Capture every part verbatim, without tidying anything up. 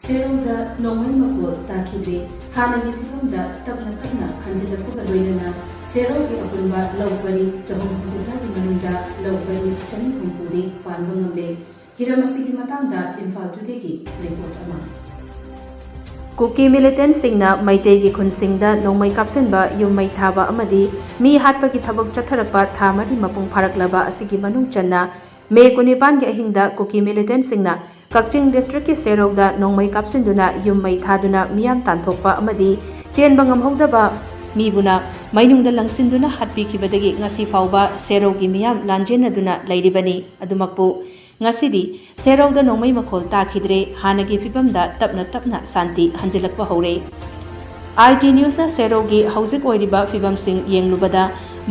ꯁꯦꯔꯧꯗ ꯅꯣꯡꯃꯩ ꯃꯈꯣꯜ ꯇꯥꯈꯤꯗ꯭ꯔꯦ꯫ ꯍꯥꯟꯅꯒꯤ ꯐꯤꯕꯝꯗ ꯇꯞꯅ ꯇꯞꯅ ꯍꯟꯖꯤꯜꯂꯛꯄꯒ ꯂꯣꯏꯅꯅ ꯁꯦꯔꯧꯒꯤ ꯑꯄꯨꯟꯕ ꯂꯧ ꯄꯔꯤ ꯆꯍꯨꯝ ꯍꯨꯝꯐꯨꯇꯔꯥꯒꯤ ꯃꯅꯨꯡꯗ ꯂꯧ ꯄꯔꯤ ꯆꯅꯤ ꯍꯨꯝꯐꯨꯗꯤ ꯄꯥꯟꯕ ꯉꯝꯂꯦ꯫ ꯍꯤꯔꯝ ꯑꯁꯤꯒꯤ ꯃꯇꯥꯡꯗ ꯏꯝꯐꯥꯜ ꯇꯨꯗꯦꯒꯤ ꯔꯤꯄꯣꯔꯠ ꯑꯃ꯫ ꯀꯨꯀꯤ ꯃꯤꯂꯤꯇꯦꯟꯠꯁꯤꯡꯅ ꯃꯩꯇꯩꯒꯤ ꯈꯨꯟꯁꯤꯡꯗ ꯅꯣꯡꯃꯩ ꯀꯥꯞꯁꯤꯟꯕ, ꯌꯨꯝ ꯃꯩ ꯊꯥꯕ ꯑꯃꯗꯤ ꯃꯤ ꯍꯥꯠꯄꯒꯤ ꯊꯕꯛ ꯆꯠꯊꯔꯛꯄ ꯊꯥ ꯃꯔꯤ ꯃꯄꯨꯡ ꯐꯥꯔꯛꯂꯕ ꯑꯁꯤꯒꯤ ꯃꯅꯨꯡ ꯆꯟꯅ ꯃꯦ ꯀꯨꯟꯅꯤꯄꯥꯟꯒꯤ ꯑꯍꯤꯡꯗ ꯀꯨꯀꯤ ꯃꯤꯂꯤꯇꯦꯟꯠꯁꯤꯡꯅ ꯀꯛꯆꯤꯡ ꯗꯤꯁꯇ꯭ꯔꯤꯛꯀꯤ ꯁꯦꯔꯧꯗ ꯅꯣꯡꯃꯩ ꯀꯥꯞꯁꯤꯟꯗꯨꯅ ꯌꯨꯝ ꯃꯩ ꯊꯥꯗꯨꯅ ꯃꯤꯌꯥꯝ ꯇꯥꯟꯊꯣꯛꯄ ꯑꯃꯗꯤ ꯆꯦꯟꯕ ꯉꯝꯍꯧꯗꯕ ꯃꯤꯕꯨꯅ ꯃꯩꯅꯨꯡꯗ ꯂꯪꯁꯤꯟꯗꯨꯅ ꯍꯥꯠꯄꯤꯈꯤꯕꯗꯒꯤ ꯉꯁꯤ ꯐꯥꯎꯕ ꯁꯦꯔꯧꯒꯤ ꯃꯤꯌꯥꯝ ꯂꯥꯟꯖꯦꯟꯅꯗꯨꯅ ꯂꯩꯔꯤꯕꯅꯤ꯫ ꯑꯗꯨꯃꯛꯄꯨ ꯉꯁꯤꯗꯤ ꯁꯦꯔꯧꯗ ꯅꯣꯡꯃꯩ ꯃꯈꯣꯜ ꯇꯥꯈꯤꯗ꯭ꯔꯦ꯫ ꯍꯥꯟꯅꯒꯤ ꯐꯤꯕꯝꯗ ꯇꯞꯅ ꯇꯞꯅ ꯁꯥꯟꯇꯤ ꯍꯟꯖꯤꯜꯂꯛꯄ ꯍꯧꯔꯦ꯫ ꯑꯥꯏ ꯇꯤ ꯅ꯭ꯌꯨꯁꯅ ꯁꯦꯔꯧꯒꯤ ꯍꯧꯖꯤꯛ ꯑꯣꯏꯔꯤꯕ ꯐꯤꯕꯝꯁꯤꯡ ꯌꯦꯡꯂꯨꯕꯗ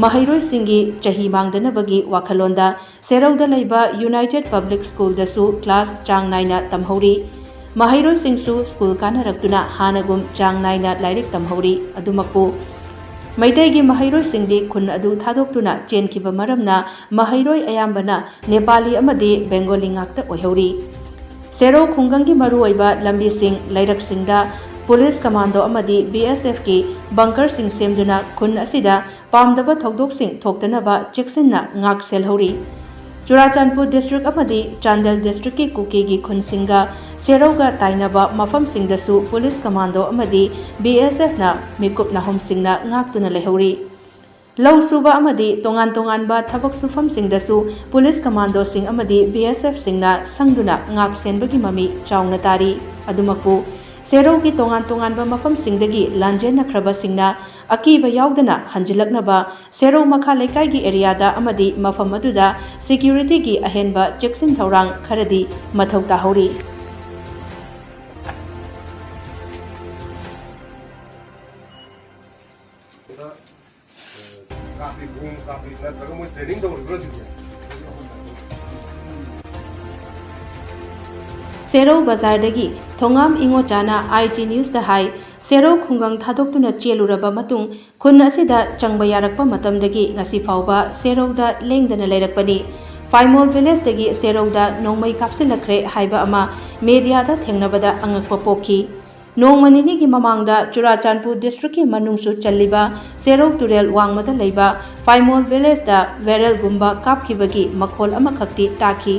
ꯃꯍꯩꯔꯣꯏꯁꯤꯡꯒꯤ ꯆꯍꯤ ꯃꯥꯡꯗꯅꯕꯒꯤ ꯋꯥꯈꯜꯂꯣꯟꯗ ꯁꯦꯔꯧꯗ ꯂꯩꯕ ꯌꯨꯅꯥꯏꯇꯦꯗ ꯄꯕ꯭ꯂꯤꯛ ꯁ꯭ꯀꯨꯜꯗꯁꯨ ꯀ꯭ꯂꯥꯁ ꯆꯥꯡ ꯅꯥꯏꯅ ꯇꯝꯍꯧꯔꯤ꯫ ꯃꯍꯩꯔꯣꯏꯁꯤꯡꯁꯨ ꯁ꯭ꯀꯨꯜ ꯀꯥꯅꯔꯛꯇꯨꯅ ꯍꯥꯟꯅꯒꯨꯝ ꯆꯥꯡ ꯅꯥꯏꯅ ꯂꯥꯏꯔꯤꯛ ꯇꯝꯍꯧꯔꯤ꯫ ꯑꯗꯨꯃꯛꯄꯨ ꯃꯩꯇꯩꯒꯤ ꯃꯍꯩꯔꯣꯏꯁꯤꯡꯗꯤ ꯈꯨꯟ ꯑꯗꯨ ꯊꯥꯗꯣꯛꯇꯨꯅ ꯆꯦꯟꯈꯤꯕ ꯃꯔꯝꯅ ꯃꯍꯩꯔꯣꯏ ꯑꯌꯥꯝꯕꯅ ꯅꯦꯄꯥꯂꯤ ꯑꯃꯗꯤ ꯕꯦꯡꯒꯣꯂꯤ ꯉꯥꯛꯇ ꯑꯣꯏꯍꯧꯔꯤ꯫ ꯁꯦꯔꯧ ꯈꯨꯡꯒꯪꯒꯤ ꯃꯔꯨꯑꯣꯏꯕ ꯂꯝꯕꯤꯁꯤꯡ, ꯂꯩꯔꯛꯁꯤꯡꯗ ꯄꯨꯂꯤꯁ ꯀꯃꯥꯟꯗꯣ ꯑꯃꯗꯤ ꯕꯤ ꯑꯦꯁ ꯑꯦꯐꯀꯤ ꯕꯪꯀꯔꯁꯤꯡ ꯁꯦꯝꯗꯨꯅ ꯈꯨꯟ ꯑꯁꯤꯗ ꯄꯥꯝꯗꯕ ꯊꯧꯗꯣꯛꯁꯤꯡ ꯊꯣꯛꯇꯅꯕ ꯆꯦꯛꯁꯤꯟꯅ ꯉꯥꯛ ꯁꯦꯜꯍꯧꯔꯤ꯫ ꯆꯨꯔꯥꯆꯥꯟꯄꯨꯔ ꯗꯤꯁꯇ꯭ꯔꯤꯛ ꯑꯃꯗꯤ ꯆꯥꯟꯗꯦꯜ ꯗꯤꯁꯇ꯭ꯔꯤꯛꯀꯤ ꯀꯨꯀꯤꯒꯤ ꯈꯨꯟꯁꯤꯡꯒ ꯁꯦꯔꯧꯒ ꯇꯥꯏꯅꯕ ꯃꯐꯝꯁꯤꯡꯗꯁꯨ ꯄꯨꯂꯤꯁ ꯀꯃꯥꯟꯗꯣ ꯑꯃꯗꯤ ꯕꯤ ꯑꯦꯁ ꯑꯦꯐꯅ ꯃꯤꯀꯨꯞ ꯅꯥꯍꯨꯝꯁꯤꯡꯅ ꯉꯥꯛꯇꯨꯅ ꯂꯩꯍꯧꯔꯤ꯫ ꯂꯧ ꯁꯨꯕ ꯑꯃꯗꯤ ꯇꯣꯉꯥꯟ ꯇꯣꯉꯥꯟꯕ ꯊꯕꯛ ꯁꯨꯐꯝꯁꯤꯡꯗꯁꯨ ꯄꯨꯂꯤꯁ ꯀꯃꯥꯟꯗꯣꯁꯤꯡ ꯑꯃꯗꯤ ꯕꯤ ꯑꯦꯁ ꯑꯦꯐꯁꯤꯡꯅ ꯁꯪꯗꯨꯅ ꯉꯥꯛ ꯁꯦꯟꯕꯒꯤ ꯃꯃꯤ ꯆꯥꯎꯅ ꯇꯥꯔꯤ꯫ ꯑꯗꯨꯃꯛꯄꯨ ꯁꯦꯔꯧꯒꯤ ꯇꯣꯉꯥꯟ ꯇꯣꯉꯥꯟꯕ ꯃꯐꯝꯁꯤꯡꯗꯒꯤ ꯂꯥꯟꯖꯦꯟꯅꯈ꯭ꯔꯕꯁꯤꯡꯅ ꯑꯀꯤꯕ ꯌꯥꯎꯗꯅ ꯍꯟꯖꯤꯜꯂꯛꯅꯕ ꯁꯦꯔꯧ ꯃꯈꯥ ꯂꯩꯀꯥꯏꯒꯤ ꯑꯦꯔꯤꯌꯥꯗ ꯑꯃꯗꯤ ꯃꯐꯝ ꯑꯗꯨꯗ ꯁꯦꯀ꯭ꯌꯨꯔꯤꯇꯤꯒꯤ ꯑꯍꯦꯟꯕ ꯆꯦꯛꯁꯤꯟ ꯊꯧꯔꯥꯡ ꯈꯔꯗꯤ ꯃꯊꯧ ꯇꯥꯍꯧꯔꯤ꯫ ꯀꯥꯞꯄꯤ, ꯕꯣꯝ ꯀꯥꯞꯄꯤ ꯅꯠꯇ꯭ꯔꯒ ꯃꯣꯏ ꯇ꯭ꯔꯦꯅꯤꯡ ꯇꯧꯔꯤꯕ꯭ꯔꯥ ꯍꯧꯖꯤꯛꯁꯦ? ꯁꯦꯔꯧ ꯕꯖꯥꯔꯗꯒꯤ ꯊꯣꯉꯥꯝ ꯏꯉꯣꯆꯥꯅ ꯑꯥꯏ ꯖꯤ ꯅ꯭ꯌꯨꯁꯇ ꯍꯥꯏ, ꯁꯦꯔꯧ ꯈꯨꯡꯒꯪ ꯊꯥꯗꯣꯛꯇꯨꯅ ꯆꯦꯜꯂꯨꯔꯕ ꯃꯇꯨꯡ ꯈꯨꯟ ꯑꯁꯤꯗ ꯆꯪꯕ ꯌꯥꯔꯛꯄ ꯃꯇꯝꯗꯒꯤ ꯉꯁꯤ ꯐꯥꯎꯕ ꯁꯦꯔꯧꯗ ꯂꯦꯡꯗꯅ ꯂꯩꯔꯛꯄꯅꯤ꯫ ꯐꯥꯏꯃꯣꯜ ꯚꯤꯂꯦꯖꯇꯒꯤ ꯁꯦꯔꯧꯗ ꯅꯣꯡꯃꯩ ꯀꯥꯞꯁꯤꯜꯂꯛꯈ꯭ꯔꯦ ꯍꯥꯏꯕ ꯑꯃ ꯃꯦꯗꯤꯌꯥꯗ ꯊꯦꯡꯅꯕꯗ ꯑꯉꯛꯄ ꯄꯣꯛꯈꯤ꯫ ꯅꯣꯡꯃ ꯅꯤꯅꯤꯒꯤ ꯃꯃꯥꯡꯗ ꯆꯨꯔꯥꯆꯥꯟꯄꯨꯔ ꯗꯤꯁꯇ꯭ꯔꯤꯛꯀꯤ ꯃꯅꯨꯡꯁꯨ ꯆꯜꯂꯤꯕ ꯁꯦꯔꯧ ꯇꯨꯔꯦꯜ ꯋꯥꯡꯃꯗ ꯂꯩꯕ ꯐꯥꯏꯃꯣꯜ ꯚꯤꯂꯦꯖꯇ ꯕꯦꯔꯦꯜꯒꯨꯝꯕ ꯀꯥꯞꯈꯤꯕꯒꯤ ꯃꯈꯣꯜ ꯑꯃꯈꯛꯇꯤ ꯇꯥꯈꯤ꯫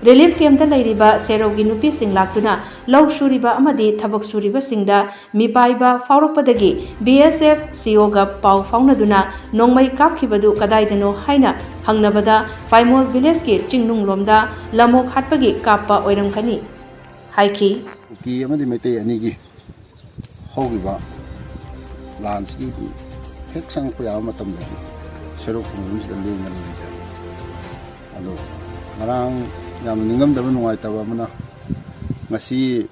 ꯔꯤꯂꯤꯐ ꯀꯦꯝꯞꯇ ꯂꯩꯔꯤꯕ ꯁꯦꯔꯧꯒꯤ ꯅꯨꯄꯤꯁꯤꯡ ꯂꯥꯛꯇꯨꯅ ꯂꯧ ꯁꯨꯔꯤꯕ ꯑꯃꯗꯤ ꯊꯕꯛ ꯁꯨꯔꯤꯕꯁꯤꯡꯗ ꯃꯤꯄꯥꯏꯕ ꯐꯥꯎꯔꯛꯄꯗꯒꯤ ꯕꯤ ꯑꯦꯁ ꯑꯦꯐ ꯁꯤ ꯑꯣꯒ ꯄꯥꯎ ꯐꯥꯎꯅꯗꯨꯅ ꯅꯣꯡꯃꯩ ꯀꯥꯞꯈꯤꯕꯗꯨ ꯀꯗꯥꯏꯗꯅꯣ ꯍꯥꯏꯅ ꯍꯪꯅꯕꯗ ꯐꯥꯏꯃꯣꯜ ꯚꯤꯂꯦꯖꯀꯤ ꯆꯤꯡꯅꯨꯡꯂꯣꯝꯗ ꯂꯝꯑꯣꯛ ꯍꯥꯠꯄꯒꯤ ꯀꯥꯞꯄ ꯑꯣꯏꯔꯝꯒꯅꯤ ꯍꯥꯏꯈꯤ꯫ ꯀꯨꯀꯤ ꯑꯃꯗꯤ ꯃꯩꯇꯩ ꯑꯅꯤꯒꯤ ꯍꯧꯈꯤꯕ ꯂꯥꯟꯁꯤꯒꯤ ꯍꯦꯛ ꯆꯪꯉꯛꯄ ꯌꯥꯕ ꯃꯇꯝꯗꯗꯤ ꯁꯦꯔꯧ ꯈꯨꯡꯒꯪꯁꯤꯗ ꯂꯦꯡꯗꯅ ꯂꯩꯖꯔꯦ꯫ ꯑꯗꯣ ꯉꯔꯥꯡ ꯌꯥꯝꯅ ꯅꯤꯡꯉꯝꯗꯕ ꯅꯨꯡꯉꯥꯏꯇꯕ ꯑꯃꯅ, ꯉꯁꯤ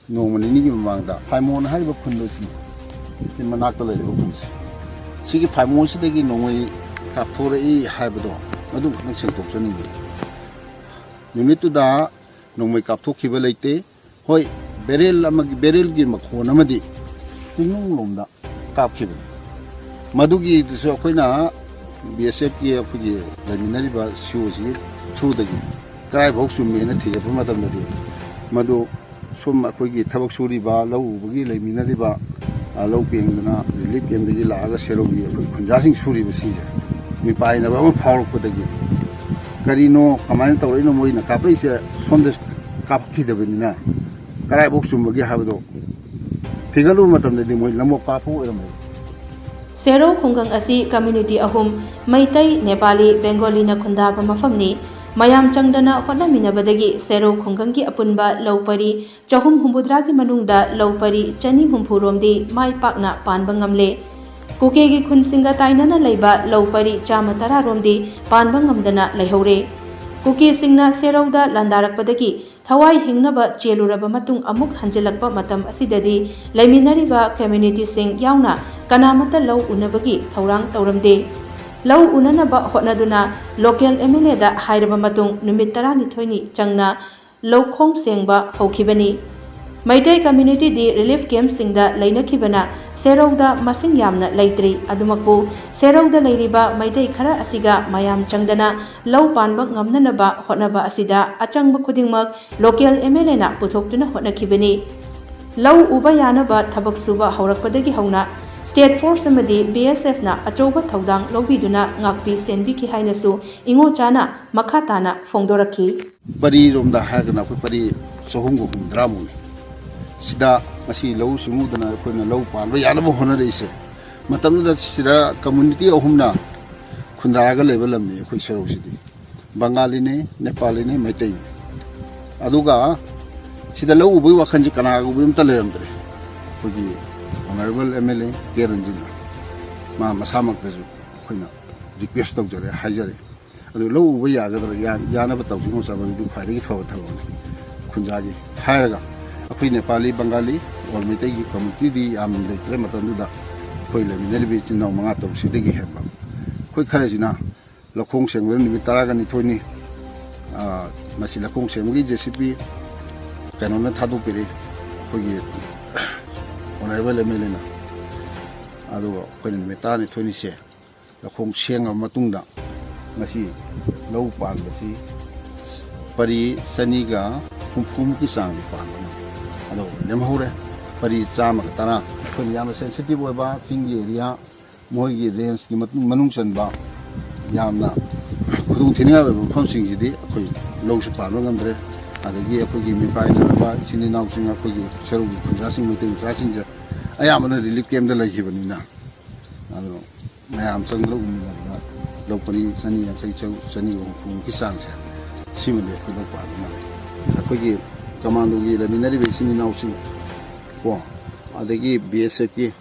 ꯅꯣꯡꯃ ꯅꯤꯅꯤꯒꯤ ꯃꯃꯥꯡꯗ ꯐꯥꯏꯃꯣꯟ ꯍꯥꯏꯔꯤꯕ ꯈꯨꯟꯗꯣ ꯁꯤ ꯃꯅꯥꯛꯇ ꯂꯩꯔꯤꯕ ꯈꯨꯟꯁꯦ, ꯁꯤꯒꯤ ꯐꯥꯏꯃꯣꯟꯁꯤꯗꯒꯤ ꯅꯣꯡꯃꯩ ꯀꯥꯞꯊꯣꯔꯛꯏ ꯍꯥꯏꯕꯗꯣ ꯃꯗꯨ ꯈꯛꯇꯪ ꯁꯦꯡꯗꯣꯛꯆꯅꯤꯡꯉꯤ꯫ ꯅꯨꯃꯤꯠꯇꯨꯗ ꯅꯣꯡꯃꯩ ꯀꯥꯞꯊꯣꯛꯈꯤꯕ ꯂꯩꯇꯦ꯫ ꯍꯣꯏ, ꯕꯦꯔꯦꯜ ꯑꯃꯒꯤ, ꯕꯦꯔꯦꯜꯒꯤ ꯃꯈꯣꯟ ꯑꯃꯗꯤ ꯆꯤꯡꯅꯨꯡꯂꯣꯝꯗ ꯀꯥꯞꯈꯤꯕꯅꯤ꯫ ꯃꯗꯨꯒꯤꯗꯨꯁꯨ ꯑꯩꯈꯣꯏꯅ ꯕꯤ ꯑꯦꯁ ꯑꯦꯐꯀꯤ ꯑꯩꯈꯣꯏꯒꯤ ꯂꯩꯃꯤꯟꯅꯔꯤꯕ ꯁꯤ ꯑꯣꯁꯤꯒꯤ ꯊ꯭ꯔꯨꯗꯒꯤ ꯀꯗꯥꯏꯐꯥꯎ ꯆꯨꯝꯃꯦꯅ ꯊꯤꯒꯠꯄ ꯃꯇꯝꯗꯗꯤ, ꯃꯗꯨ ꯁꯨꯝ ꯑꯩꯈꯣꯏꯒꯤ ꯊꯕꯛ ꯁꯨꯔꯤꯕ, ꯂꯧ ꯎꯕꯒꯤ ꯂꯩꯃꯤꯟꯅꯔꯤꯕ, ꯑ, ꯂꯧ ꯄꯦꯡꯗꯅ ꯔꯤꯂꯤꯐ ꯀꯦꯝꯞꯇꯒꯤ ꯂꯥꯛꯑꯒ ꯁꯦꯔꯧꯒꯤ ꯑꯩꯈꯣꯏ ꯈꯨꯟꯖꯥꯁꯤꯡ ꯁꯨꯔꯤꯕꯁꯤꯡꯁꯦ ꯃꯤꯄꯥꯏꯅꯕ ꯑꯃ ꯐꯥꯎꯔꯛꯄꯗꯒꯤ, ꯀꯔꯤꯅꯣ, ꯀꯃꯥꯏꯅ ꯇꯧꯔꯛꯏꯅꯣ, ꯃꯣꯏꯅ ꯀꯥꯞꯄꯛꯏꯁꯦ ꯁꯣꯝꯗ ꯀꯥꯞꯈꯤꯗꯕꯅꯤꯅ ꯀꯗꯥꯏꯐꯥꯎ ꯆꯨꯝꯕꯒꯦ ꯍꯥꯏꯕꯗꯣ ꯊꯤꯒꯠꯂꯨꯕ ꯃꯇꯝꯗꯗꯤ ꯃꯣꯏ ꯂꯝꯑꯣꯛ ꯀꯥꯞꯄ ꯑꯣꯏꯔꯝꯃꯦ꯫ ꯁꯦꯔꯧ ꯈꯨꯡꯒꯪ ꯑꯁꯤ ꯀꯝꯃ꯭ꯌꯨꯅꯤꯇꯤ ꯑꯍꯨꯝ, ꯃꯩꯇꯩ, ꯅꯦꯄꯥꯂꯤ, ꯕꯦꯡꯒꯣꯂꯤꯅ ꯈꯨꯟꯗꯥꯕ ꯃꯐꯝꯅꯤ꯫ ꯃꯌꯥꯝ ꯆꯪꯗꯅ ꯍꯣꯠꯅꯃꯤꯟꯅꯕꯗꯒꯤ ꯁꯦꯔꯧ ꯈꯨꯡꯒꯪꯒꯤ ꯑꯄꯨꯟꯕ ꯂꯧ ꯄꯔꯤ ꯆꯍꯨꯝ ꯍꯨꯝꯐꯨꯇꯔꯥꯒꯤ ꯃꯅꯨꯡꯗ ꯂꯧ ꯄꯔꯤ ꯆꯅꯤ ꯍꯨꯝꯐꯨ ꯔꯣꯝꯗꯤ ꯃꯥꯏ ꯄꯥꯛꯅ ꯄꯥꯟꯕ ꯉꯝꯂꯦ꯫ ꯀꯨꯀꯤꯒꯤ ꯈꯨꯟꯁꯤꯡꯒ ꯇꯥꯏꯅꯅ ꯂꯩꯕ ꯂꯧ ꯄꯔꯤ ꯆꯥꯝꯃ ꯇꯔꯥ ꯔꯣꯝꯗꯤ ꯄꯥꯟꯕ ꯉꯝꯗꯅ ꯂꯩꯍꯧꯔꯦ꯫ ꯀꯨꯀꯤꯁꯤꯡꯅ ꯁꯦꯔꯧꯗ ꯂꯥꯟꯗꯥꯔꯛꯄꯗꯒꯤ ꯊꯋꯥꯏ ꯍꯤꯡꯅꯕ ꯆꯦꯜꯂꯨꯔꯕ ꯃꯇꯨꯡ ꯑꯃꯨꯛ ꯍꯟꯖꯤꯜꯂꯛꯄ ꯃꯇꯝ ꯑꯁꯤꯗꯗꯤ ꯂꯩꯃꯤꯟꯅꯔꯤꯕ ꯀꯝꯃ꯭ꯌꯨꯅꯤꯇꯤꯁꯤꯡ ꯌꯥꯎꯅ ꯀꯅꯥꯃꯠꯇ ꯂꯧ ꯎꯅꯕꯒꯤ ꯊꯧꯔꯥꯡ ꯇꯧꯔꯝꯗꯦ꯫ ꯂꯧ ꯎꯅꯅꯕ ꯍꯣꯠꯅꯗꯨꯅ ꯂꯣꯀꯦꯜ ꯑꯦꯝ ꯑꯦꯜ ꯑꯦꯗ ꯍꯥꯏꯔꯕ ꯃꯇꯨꯡ ꯅꯨꯃꯤꯠ ꯇꯔꯥꯅꯤꯊꯣꯏꯅꯤ ꯆꯪꯅ ꯂꯧꯈꯣꯡ ꯁꯦꯡꯕ ꯍꯧꯈꯤꯕꯅꯤ꯫ ꯃꯩꯇꯩ ꯀꯝꯃ꯭ꯌꯨꯅꯤꯇꯤꯗꯤ ꯔꯤꯂꯤꯐ ꯀꯦꯝꯞꯁꯤꯡꯗ ꯂꯩꯅꯈꯤꯕꯅ ꯁꯦꯔꯧꯗ ꯃꯁꯤꯡ ꯌꯥꯝꯅ ꯂꯩꯇ꯭ꯔꯤ꯫ ꯑꯗꯨꯃꯛꯄꯨ ꯁꯦꯔꯧꯗ ꯂꯩꯔꯤꯕ ꯃꯩꯇꯩ ꯈꯔ ꯑꯁꯤꯒ ꯃꯌꯥꯝ ꯆꯪꯗꯅ ꯂꯧ ꯄꯥꯟꯕ ꯉꯝꯅꯅꯕ ꯍꯣꯠꯅꯕ ꯑꯁꯤꯗ ꯑꯆꯪꯕ ꯈꯨꯗꯤꯡꯃꯛ ꯂꯣꯀꯦꯜ ꯑꯦꯝ ꯑꯦꯜ ꯑꯦꯅ ꯄꯨꯊꯣꯛꯇꯨꯅ ꯍꯣꯠꯅꯈꯤꯕꯅꯤ꯫ ꯂꯧ ꯎꯕ ꯌꯥꯅꯕ ꯊꯕꯛ ꯁꯨꯕ ꯍꯧꯔꯛꯄꯗꯒꯤ ꯍꯧꯅ ꯁ꯭ꯇꯦꯠ ꯐꯣꯔꯁ ꯑꯃꯗꯤ ꯕꯤ ꯑꯦꯁ ꯑꯦꯐꯅ ꯑꯆꯧꯕ ꯊꯧꯗꯥꯡ ꯂꯧꯕꯤꯗꯨꯅ ꯉꯥꯛꯄꯤ ꯁꯦꯟꯕꯤꯈꯤ ꯍꯥꯏꯅꯁꯨ ꯏꯉꯣꯆꯥꯅ ꯃꯈꯥ ꯇꯥꯅ ꯐꯣꯡꯗꯣꯔꯛꯈꯤ꯫ ꯄꯔꯤꯔꯣꯝꯗ ꯍꯥꯏꯔꯒꯅ ꯑꯩꯈꯣꯏ ꯄꯔꯤ ꯆꯍꯨꯝꯒ ꯍꯨꯝꯗ꯭ꯔꯥꯃꯨꯛꯅꯤ꯫ ꯁꯤꯗ ꯉꯁꯤ ꯂꯧꯎ ꯁꯤꯡꯎꯗꯅ ꯑꯩꯈꯣꯏꯅ ꯂꯧ ꯄꯥꯟꯕ ꯌꯥꯅꯕ ꯍꯣꯠꯅꯔꯛꯏꯁꯦ꯫ ꯃꯇꯝꯗꯨꯗ ꯁꯤꯗ ꯀꯝꯃ꯭ꯌꯨꯅꯤꯇꯤ ꯑꯍꯨꯝꯅ ꯈꯨꯟꯗꯥꯔꯒ ꯂꯩꯕ ꯂꯝꯅꯤ ꯑꯩꯈꯣꯏ ꯁꯦꯔꯧꯁꯤꯗꯤ꯫ ꯕꯪꯒꯥꯂꯤꯅꯤ, ꯅꯦꯄꯥꯂꯤꯅꯤ, ꯃꯩꯇꯩꯅꯤ꯫ ꯑꯗꯨꯒ ꯁꯤꯗ ꯂꯧ ꯎꯕꯒꯤ ꯋꯥꯈꯜꯁꯤ ꯀꯅꯥꯒꯨꯝꯕ ꯑꯝꯇ ꯂꯩꯔꯝꯗ꯭ꯔꯦ꯫ ꯑꯩꯈꯣꯏꯒꯤ honourable M L A K ꯔꯟꯖꯤꯠꯅ ꯃꯥ ꯃꯁꯥꯃꯛꯇꯁꯨ ꯑꯩꯈꯣꯏꯅ ꯔꯤꯀ꯭ꯋꯦꯁ ꯇꯧꯖꯔꯦ, ꯍꯥꯏꯖꯔꯦ꯫ ꯑꯗꯨ ꯂꯧ ꯎꯕ ꯌꯥꯒꯗ꯭ꯔꯥ? ꯌꯥ-, ꯌꯥꯅꯕ ꯇꯧꯁꯤ ꯉꯣ ꯆꯥꯕ, ꯑꯗꯨꯗꯤ ꯈ꯭ꯋꯥꯏꯗꯒꯤ ꯐꯕ ꯊꯕꯛꯅꯤ ꯈꯨꯟꯖꯥꯒꯤ ꯍꯥꯏꯔꯒ, ꯑꯩꯈꯣꯏ ꯅꯦꯄꯥꯂꯤ, ꯕꯪꯒꯥꯂꯤ, ꯑꯣꯔ ꯃꯩꯇꯩꯒꯤ ꯀꯝꯃ꯭ꯌꯨꯅꯤꯇꯤꯗꯤ ꯌꯥꯝꯅ ꯂꯩꯇ꯭ꯔꯦ ꯃꯇꯝꯗꯨꯗ꯫ ꯑꯩꯈꯣꯏ ꯂꯩꯃꯤꯟꯅꯔꯤꯕ ꯏꯆꯤꯟ ꯏꯅꯥꯎ ꯃꯉꯥ ꯇꯔꯨꯛꯁꯤꯗꯒꯤ ꯍꯦꯟꯕ ꯑꯩꯈꯣꯏ ꯈꯔꯁꯤꯅ ꯂꯧꯈꯣꯡ ꯁꯦꯡꯕꯗ ꯅꯨꯃꯤꯠ ꯇꯔꯥꯒ ꯅꯤꯊꯣꯏꯅꯤ꯫ ꯑꯥ, ꯃꯁꯤ ꯂꯧꯈꯣꯡ ꯁꯦꯡꯕꯒꯤ ꯖꯦ ꯁꯤ ꯕꯤ ꯀꯩꯅꯣꯅ ꯊꯥꯗꯣꯛꯄꯤꯔꯛꯏ, ꯑꯩꯈꯣꯏꯒꯤ ꯑꯣꯅꯔꯦꯕꯜ ꯑꯦꯝ ꯑꯦꯜ ꯑꯦꯅ꯫ ꯑꯗꯨꯒ ꯑꯩꯈꯣꯏꯅ ꯅꯨꯃꯤꯠ ꯇꯔꯥꯅꯤꯊꯣꯏꯅꯤꯁꯦ ꯂꯧꯈꯣꯡ ꯁꯦꯡꯉꯕ ꯃꯇꯨꯡꯗ ꯉꯁꯤ ꯂꯧ ꯄꯥꯟꯕꯁꯤ ꯄꯔꯤ ꯆꯅꯤꯒ ꯍꯨꯝꯐꯨꯃꯨꯛꯀꯤ ꯆꯥꯡꯗꯤ ꯄꯥꯟꯕ ꯉꯝꯃꯤ꯫ ꯑꯗꯣ ꯂꯦꯝꯍꯧꯔꯦ ꯄꯔꯤ ꯆꯥꯝꯃꯒ ꯇꯔꯥ꯫ ꯑꯩꯈꯣꯏꯅ ꯌꯥꯝꯅ ꯁꯦꯟꯁꯤꯇꯤꯚ ꯑꯣꯏꯕ ꯆꯤꯡꯒꯤ ꯑꯦꯔꯤꯌꯥ, ꯃꯣꯏꯒꯤ ꯔꯦꯟꯖꯀꯤ ꯃꯇꯨꯡ, ꯃꯅꯨꯡ ꯆꯟꯕ ꯌꯥꯝꯅ ꯈꯨꯗꯣꯡ ꯊꯤꯅꯤꯡꯉꯥꯏ ꯑꯣꯏꯕ ꯃꯐꯝꯁꯤꯡꯁꯤꯗꯤ ꯑꯩꯈꯣꯏ ꯂꯧꯁꯨ ꯄꯥꯟꯕ ꯉꯝꯗ꯭ꯔꯦ꯫ ꯑꯗꯒꯤ ꯑꯩꯈꯣꯏꯒꯤ ꯃꯤꯄꯥꯏꯅꯔꯕ ꯏꯆꯤꯟ ꯏꯅꯥꯎꯁꯤꯡ, ꯑꯩꯈꯣꯏꯒꯤ ꯁꯦꯔꯧꯒꯤ ꯈꯨꯟꯖꯥꯁꯤꯡ, ꯃꯩꯇꯩ ꯃꯆꯥꯁꯤꯡꯁꯦ ꯑꯌꯥꯝꯕꯅ ꯔꯤꯂꯤꯐ ꯀꯦꯝꯞꯇ ꯂꯩꯈꯤꯕꯅꯤꯅ, ꯑꯗꯣ ꯃꯌꯥꯝ ꯆꯪꯗꯅ ꯎꯃꯤꯟꯅꯕꯗ ꯂꯧ ꯄꯔꯤ ꯆꯅꯤ ꯌꯥꯡꯈꯩ, ꯆꯅꯤ ꯍꯨꯝꯐꯨꯃꯨꯛꯀꯤ ꯆꯥꯡꯁꯦ ꯁꯤꯃꯗꯤ ꯑꯩꯈꯣꯏ ꯂꯧ ꯄꯥꯟꯕ ꯉꯝꯃꯤ꯫ ꯑꯩꯈꯣꯏꯒꯤ ꯀꯃꯥꯟꯗꯣꯒꯤ ꯂꯩꯃꯤꯟꯅꯔꯤꯕ ꯏꯆꯤꯟ ꯏꯅꯥꯎꯁꯤꯡ ꯀꯣ, ꯑꯗꯒꯤ ꯕꯤ ꯑꯦꯁ ꯑꯦꯐꯀꯤ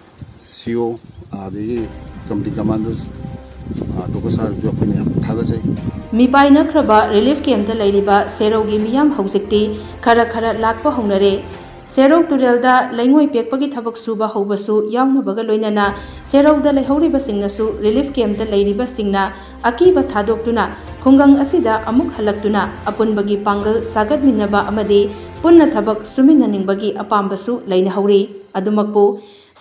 ꯁꯤ ꯑꯣ, ꯑꯗꯒꯤ ꯀꯝꯄꯅꯤ ꯀꯃꯥꯟꯗꯣ, ꯑꯥ, ꯗꯣꯀꯇꯔ ꯁꯥꯔꯁꯨ ꯑꯩꯈꯣꯏꯅ ꯌꯥꯝ ꯊꯥꯒꯠꯆꯩ꯫ ꯃꯤꯄꯥꯏꯅꯈ꯭ꯔꯕ ꯔꯤꯂꯤꯐ ꯀꯦꯝꯞꯇ ꯂꯩꯔꯤꯕ ꯁꯦꯔꯧꯒꯤ ꯃꯤꯌꯥꯝ ꯍꯧꯖꯤꯛꯇꯤ ꯈꯔ ꯈꯔ ꯂꯥꯛꯄ ꯍꯧꯅꯔꯦ꯫ ꯁꯦꯔꯧ ꯇꯨꯔꯦꯜꯗ ꯂꯩꯉꯣꯏ ꯄꯦꯛꯄꯒꯤ ꯊꯕꯛ ꯁꯨꯕ ꯍꯧꯕꯁꯨ ꯌꯥꯎꯅꯕꯒ ꯂꯣꯏꯅꯅ ꯁꯦꯔꯧꯗ ꯂꯩꯍꯧꯔꯤꯕꯁꯤꯡꯅꯁꯨ ꯔꯤꯂꯤꯐ ꯀꯦꯝꯞꯇ ꯂꯩꯔꯤꯕꯁꯤꯡꯅ ꯑꯀꯤꯕ ꯊꯥꯗꯣꯛꯇꯨꯅ ꯈꯨꯡꯒꯪ ꯑꯁꯤꯗ ꯑꯃꯨꯛ ꯍꯜꯂꯛꯇꯨꯅ ꯑꯄꯨꯟꯕꯒꯤ ꯄꯥꯡꯒꯜ ꯁꯥꯒꯠꯃꯤꯟꯅꯕ ꯑꯃꯗꯤ ꯄꯨꯟꯅ ꯊꯕꯛ ꯁꯨꯃꯤꯟꯅꯅꯤꯡꯕꯒꯤ ꯑꯄꯥꯝꯕꯁꯨ ꯂꯩꯅꯍꯧꯔꯤ꯫ ꯑꯗꯨꯃꯛꯄꯨ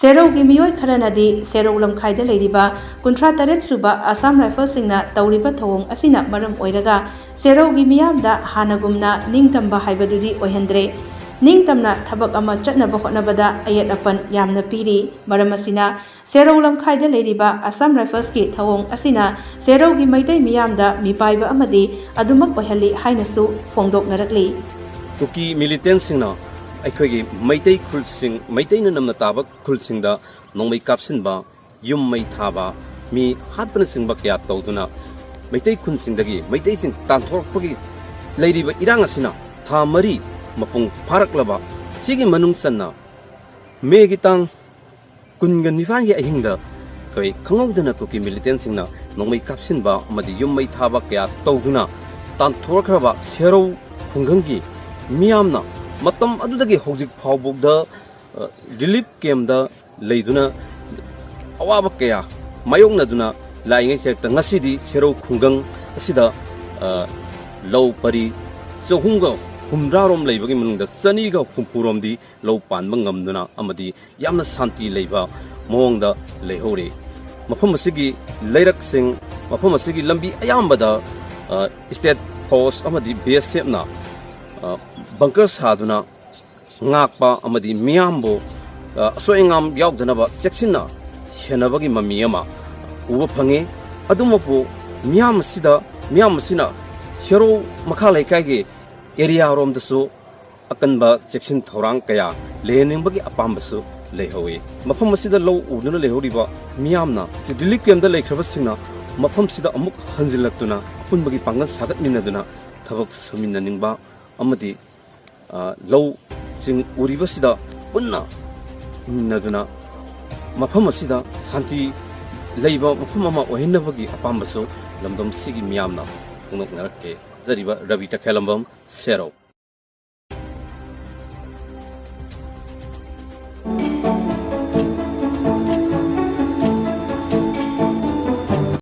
ꯁꯦꯔꯧꯒꯤ ꯃꯤꯑꯣꯏ ꯈꯔꯅꯗꯤ ꯁꯦꯔꯧ ꯂꯝꯈꯥꯏꯗ ꯂꯩꯔꯤꯕ ꯀꯨꯟꯊ꯭ꯔꯥ ꯇꯔꯦꯠ ꯁꯨꯕ ꯑꯁꯥꯝ ꯔꯥꯏꯐꯜꯁꯤꯡꯅ ꯇꯧꯔꯤꯕ ꯊꯧꯑꯣꯡ ꯑꯁꯤꯅ ꯃꯔꯝ ꯑꯣꯏꯔꯒ ꯁꯦꯔꯧꯒꯤ ꯃꯤꯌꯥꯝꯗ ꯍꯥꯟꯅꯒꯨꯝꯅ ꯅꯤꯡꯇꯝꯕ ꯍꯥꯏꯕꯗꯨꯗꯤ ꯑꯣꯏꯍꯟꯗ꯭ꯔꯦ꯫ ꯅꯤꯡꯇꯝꯅ ꯊꯕꯛ ꯑꯃ ꯆꯠꯅꯕ ꯍꯣꯠꯅꯕꯗ ꯑꯌꯦꯠ ꯑꯄꯟ ꯌꯥꯝꯅ ꯄꯤꯔꯤ꯫ ꯃꯔꯝ ꯑꯁꯤꯅ ꯁꯦꯔꯧ ꯂꯝꯈꯥꯏꯗ ꯂꯩꯔꯤꯕ ꯑꯁꯥꯝ ꯔꯥꯏꯐꯜꯁꯀꯤ ꯊꯧꯑꯣꯡ ꯑꯁꯤꯅ ꯁꯦꯔꯧꯒꯤ ꯃꯩꯇꯩ ꯃꯤꯌꯥꯝꯗ ꯃꯤꯄꯥꯏꯕ ꯑꯃꯗꯤ ꯑꯗꯨꯃꯛ ꯑꯣꯏꯍꯜꯂꯤ ꯍꯥꯏꯅꯁꯨ ꯐꯣꯡꯗꯣꯛꯅꯔꯛꯂꯤ꯫ ꯀꯨꯀꯤ ꯃꯤꯂꯤꯇꯦꯟꯁꯤꯡꯅ ꯑꯩꯈꯣꯏꯒꯤ ꯃꯩꯇꯩ ꯈꯨꯜꯁꯤꯡ, ꯃꯩꯇꯩꯅ ꯅꯝꯅ ꯇꯥꯕ ꯈꯨꯜꯁꯤꯡꯗ ꯅꯣꯡꯃꯩ ꯀꯥꯞꯁꯤꯟꯕ, ꯌꯨꯝ ꯃꯩ ꯊꯥꯕ, ꯃꯤ ꯍꯥꯠꯄꯅꯆꯤꯡꯕ ꯀꯌꯥ ꯇꯧꯗꯨꯅ ꯃꯩꯇꯩ ꯈꯨꯟꯁꯤꯡꯗꯒꯤ ꯃꯩꯇꯩꯁꯤꯡ ꯇꯥꯟꯊꯣꯔꯛꯄꯒꯤ ꯂꯩꯔꯤꯕ ꯏꯔꯥꯡ ꯑꯁꯤꯅ ꯊꯥ ꯃꯔꯤ ꯃꯄꯨꯡ ꯐꯥꯔꯛꯂꯕ ꯁꯤꯒꯤ ꯃꯅꯨꯡ ꯆꯟꯅ ꯃꯦꯒꯤ ꯇꯥꯡ ꯀꯨꯟꯒ ꯅꯤꯄꯥꯟꯒꯤ ꯑꯍꯤꯡꯗ ꯑꯩꯈꯣꯏ ꯈꯪꯍꯧꯗꯅ ꯀꯨꯀꯤ ꯃꯤꯂꯤꯇꯦꯟꯁꯤꯡꯅ ꯅꯣꯡꯃꯩ ꯀꯥꯞꯁꯤꯟꯕ ꯑꯃꯗꯤ ꯌꯨꯝ ꯃꯩ ꯊꯥꯕ ꯀꯌꯥ ꯇꯧꯗꯨꯅ ꯇꯥꯟꯊꯣꯔꯛꯈ꯭ꯔꯕ ꯁꯦꯔꯧ ꯈꯨꯡꯒꯪꯒꯤ ꯃꯤꯌꯥꯝꯅ ꯃꯇꯝ ꯑꯗꯨꯗꯒꯤ ꯍꯧꯖꯤꯛ ꯐꯥꯎꯕꯗ, ꯑ, ꯔꯤꯂꯤꯐ ꯀꯦꯝꯗ ꯂꯩꯗꯨꯅ ꯑꯋꯥꯕ ꯀꯌꯥ ꯃꯥꯌꯣꯛꯅꯗꯨꯅ ꯂꯥꯛꯏꯉꯩ ꯁꯔꯛꯇ ꯉꯁꯤꯗꯤ ꯁꯦꯔꯧ ꯈꯨꯡꯒꯪ ꯑꯁꯤꯗ, ꯑ, ꯂꯧ ꯄꯔꯤ ꯆꯍꯨꯝꯒ ꯍꯨꯝꯗ꯭ꯔꯥꯔꯣꯝ ꯂꯩꯕꯒꯤ ꯃꯅꯨꯡꯗ ꯆꯅꯤꯒ ꯍꯨꯝꯐꯨꯔꯣꯝꯗꯤ ꯂꯧ ꯄꯥꯟꯕ ꯉꯝꯗꯨꯅ ꯑꯃꯗꯤ ꯌꯥꯝꯅ ꯁꯥꯟꯇꯤ ꯂꯩꯕ ꯃꯑꯣꯡꯗ ꯂꯩꯍꯧꯔꯤ꯫ ꯃꯐꯝ ꯑꯁꯤꯒꯤ ꯂꯩꯔꯛꯁꯤꯡ, ꯃꯐꯝ ꯑꯁꯤꯒꯤ ꯂꯝꯕꯤ ꯑꯌꯥꯝꯕꯗ, ꯑ, ꯁ꯭ꯇꯦꯠ ꯐꯣꯔꯁ ꯑꯃꯗꯤ ꯕꯤ ꯑꯦꯁ ꯑꯦꯐꯅ, ꯑ, ꯕꯪꯀꯔ ꯁꯥꯗꯨꯅ ꯉꯥꯛꯄ ꯑꯃꯗꯤ ꯃꯤꯌꯥꯝꯕꯨ, ꯑ, ꯑꯁꯣꯏ ꯑꯉꯥꯝ ꯌꯥꯎꯗꯅꯕ ꯆꯦꯛꯁꯤꯟꯅ ꯁꯦꯟꯅꯕꯒꯤ ꯃꯃꯤ ꯑꯃ ꯎꯕ ꯐꯪꯉꯤ꯫ ꯑꯗꯨꯃꯛꯄꯨ ꯃꯤꯌꯥꯝ ꯑꯁꯤꯗ, ꯃꯤꯌꯥꯝ ꯑꯁꯤꯅ ꯁꯦꯔꯧ ꯃꯈꯥ ꯂꯩꯀꯥꯏꯒꯤ ꯑꯦꯔꯤꯌꯥꯔꯣꯝꯗꯁꯨ ꯑꯀꯟꯕ ꯆꯦꯛꯁꯤꯟ ꯊꯧꯔꯥꯡ ꯀꯌꯥ ꯂꯩꯍꯟꯅꯤꯡꯕꯒꯤ ꯑꯄꯥꯝꯕꯁꯨ ꯂꯩꯍꯧꯏ꯫ ꯃꯐꯝ ꯑꯁꯤꯗ ꯂꯧ ꯎꯗꯨꯅ ꯂꯩꯍꯧꯔꯤꯕ ꯃꯤꯌꯥꯝꯅ ꯔꯤꯂꯤꯐ ꯀꯦꯝꯗ ꯂꯩꯈ꯭ꯔꯕꯁꯤꯡꯅ ꯃꯐꯝꯁꯤꯗ ꯑꯃꯨꯛ ꯍꯟꯖꯤꯜꯂꯛꯇꯨꯅ ꯑꯄꯨꯟꯕꯒꯤ ꯄꯥꯡꯒꯜ ꯁꯥꯒꯠꯃꯤꯟꯅꯗꯨꯅ ꯊꯕꯛ ꯁꯨꯃꯤꯟꯅꯅꯤꯡꯕ ꯑꯃꯗꯤ, ꯑ, ꯂꯧꯁꯤꯡ ꯎꯔꯤꯕꯁꯤꯗ ꯄꯨꯟꯅ ꯍꯤꯡꯅꯗꯨꯅ ꯃꯐꯝ ꯑꯁꯤꯗ ꯁꯥꯟꯇꯤ ꯂꯩꯕ ꯃꯐꯝ ꯑꯃ ꯑꯣꯏꯍꯟꯅꯕꯒꯤ ꯑꯄꯥꯝꯕꯁꯨ ꯂꯝꯗꯝꯁꯤꯒꯤ ꯃꯤꯌꯥꯝꯅ ꯐꯣꯡꯗꯣꯛꯅꯔꯛꯀꯦ꯫ ꯊꯥꯖꯔꯤꯕ ꯔꯕꯤ ꯇꯈꯦꯂꯝꯕꯝ, ꯁꯦꯔꯧ꯫